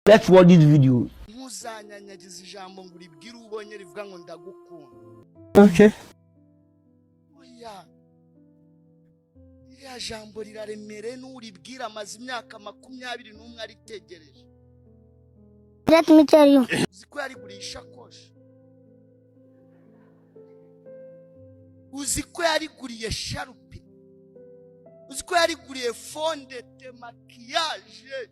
Let's watch this video. Ntuzanyanyagize ijambo ngo uribwire ubonye rivuga ngo "Ndagukunda". Okay. Oya, ririya jambo riraremereye, n'uribwira amaze imyaka 21 aritegereje. Let me tell you. Uzi ko yariguriye ishakoshi? Uzi ko yariguriye sharupe? Uzi ko yariguriye fond de teint, maquillage,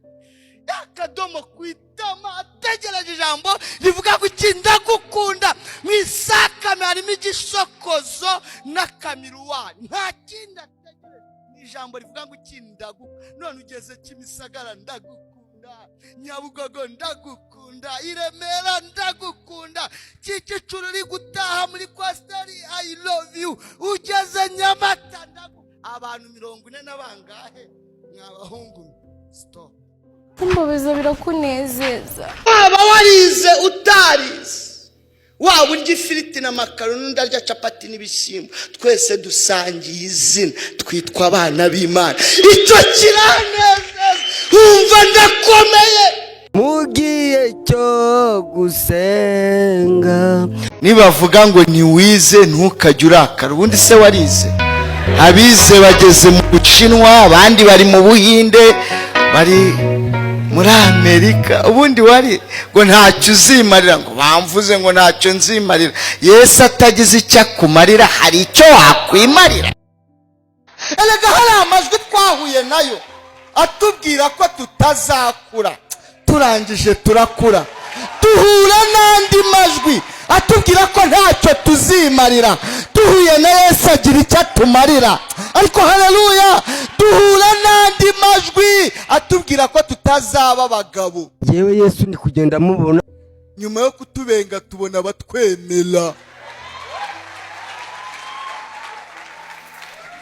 akadomo ku itama, ategereje ijambo rivuga ngo iki? "Ndagukunda"? Mu isakame harimo igisokozo n'akamiruwari, nta kindi ategereje, ni ijambo rivuga ngo iki? "Ndagukunda". None ugeze Kimisagara, "Ndagukunda", Nyabugogo, "Ndagukunda", i Remera, "Ndagukunda", Kicukiro, uri gutaha muri coaster, "I love you", ugeze Nyamata, "Ndagukunda". Abantu 40 na bangahe? Mwabahungu, stop. Kumbabaza birakunezeza. Waba warize, utarize, waba urya ifiriti na makaroni, undi arya capati n'ibishyimbo, twese dusangiye izina, twitwa abana b'Imana. Icyo kiranezeza, wumva ndakomeye. Mu gihe cyo gusenga. Nibavuga ngo ntiwize, ntukajye urakara. Ubundi se warize? Abize bageze mu Bushinwa, abandi bari mu Buhinde, bari muri Amerika. Ubundi wari ngo ntacyo uzimarira, ngo bamvuze ngo ntacyo nzimarira. Yesu atagize icyo akumarira, hari icyo wakwimarira? Erega hari amajwi twahuye nayo atubwira ko tutazakura, turangije turakura. Duhura n'andi majwi atubwira ko ntacyo tuzimarira, duhuye na Yesu agira icyo atumarira. Ariko haleluya! Duhura n'andi majwi atubwira ko tutazaba abagabo. Yewe, Yesu ndi kugenda mubona. Nyuma yo kutubenga tubona abatwemera.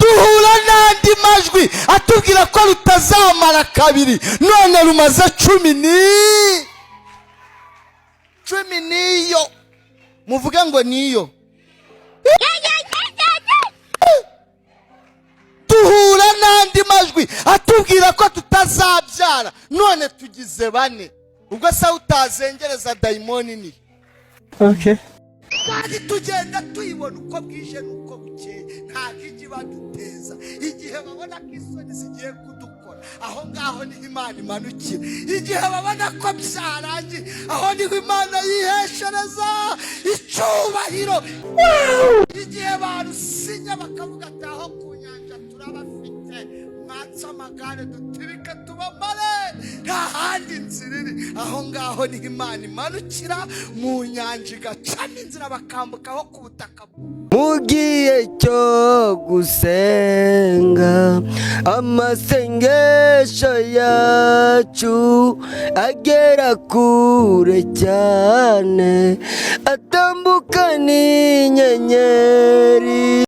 Duhura n'andi majwi atubwira ko rutazamara kabiri, none rumaze cumi n'iyo. Muvuge ngo niyo. Duhura n'andi majwi atubwira ko tutazabyara, none tugize bane. Ubwo se utazengereza dayimoni ni Okay. Kandi tugenda tuyibona uko bwije n'uko bukeye, ntabwo ijya ibaduteza. Igihe babona ko isoni zigiye kudukora, aho ngaho niho Imana imanukira. Igihe babona ko byarangiye, aho niho Imana yiheshereza icyubahiro. Igihe barusinya bakavuga ati "Aho ku nyanja turabafite, mwatse amagare dutibike tubamare, nta handi inzira iri", aho ngaho niho Imana imanukira mu nyanja, igacamo inzira, bakambukaho ku butaka. Mu gihe cyo gusenga, amasengesho yacu agera kure cyane, atambuka n'inyenyeri.